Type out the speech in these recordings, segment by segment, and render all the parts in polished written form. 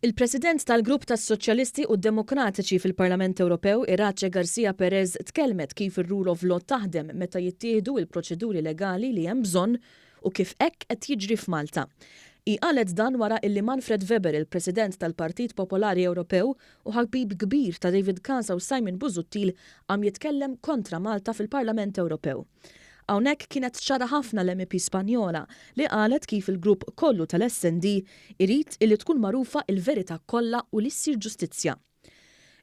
Il-President tal-Grupp tas-Soċjalisti u d-Demokratiċi fil-Parlament Ewropew, Iratxe Garcia Perez tkellmet kif ir-rule of law taħdem meta jittieħdu il-proċeduri legali li hemm bżonn u kif hekk qed jiġri f'Malta. Hi qalet dan wara illi Manfred Weber, il-President tal-Partit Popolari Ewropew u ħabib kbir ta' David Casa u Simon Busuttil qam jitkellem kontra Malta fil-Parlament Ewropew. Hawnhekk kienet ċara ħafna l-MEP Spanjola li qalet kif il-grupp kollu tal-SND irid illi tkun magħrufa il-verità kollha u li ssir ġustizzja.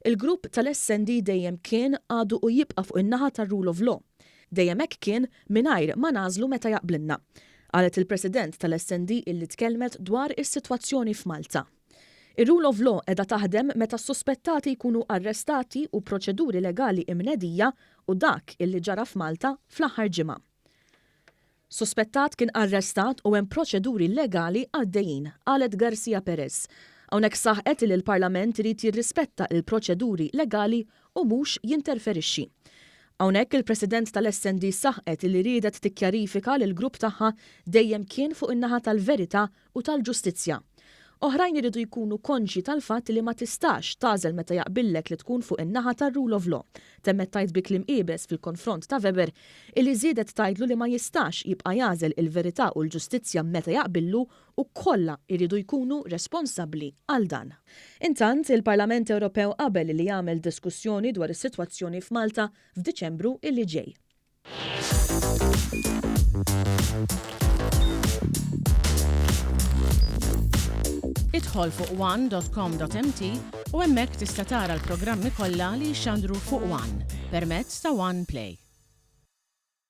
Il-grupp tal-SND dejjem kien, għadu u jibqa' fuq in-naħa tar-rule of law. Dejjem hekk kien mingħajr ma nagħżlu meta jaqblilna. Qalet il-President tal-SND illi tkellmet dwar is-sitwazzjoni f'Malta. Ir-rule of law qiegħda taħdem meta s-suspettati jkunu arrestati u proċeduri legali imnedija u dak illi ġara f'Malta fl-aħħar ġimgħa. Suspettat kien arrestat u hemm proċeduri legali għaddejjin, qalet Garcia Perez. Hawnhekk saħqet illi l-Parlament irid jirrispetta il-proċeduri legali u mhux jinterferixxi. Hawnhekk il-President tal-SND saħqet illi riedet tikkjarifika li l-grupp tagħha dejjem kien fuq in-naħa tal-verità u tal-ġustizzja. Oħrajn iridu jkunu konxji tal-fatt li ma tistax tagħżel meta jaqbillek li tkun fuq in-naħa tar-rule of law, temmet tgħid bi kliem iebes fil-konfront ta' Weber, illi żiedet tgħidlu li ma jistax jibqa' jagħżel il-verità u l-ġustizzja meta jaqbillu u kollha jridu jkunu responsabbli għal dan. Intant, il-Parlament Ewropew qabel li jagħmel diskussjoni dwar is-sitwazzjoni f'Malta f'Diċembru illi ġej. Idħol fuq one.com.mt u hemmhekk tista' tara l-programmi kollha li jixxandru fuq One permezz ta' One Play.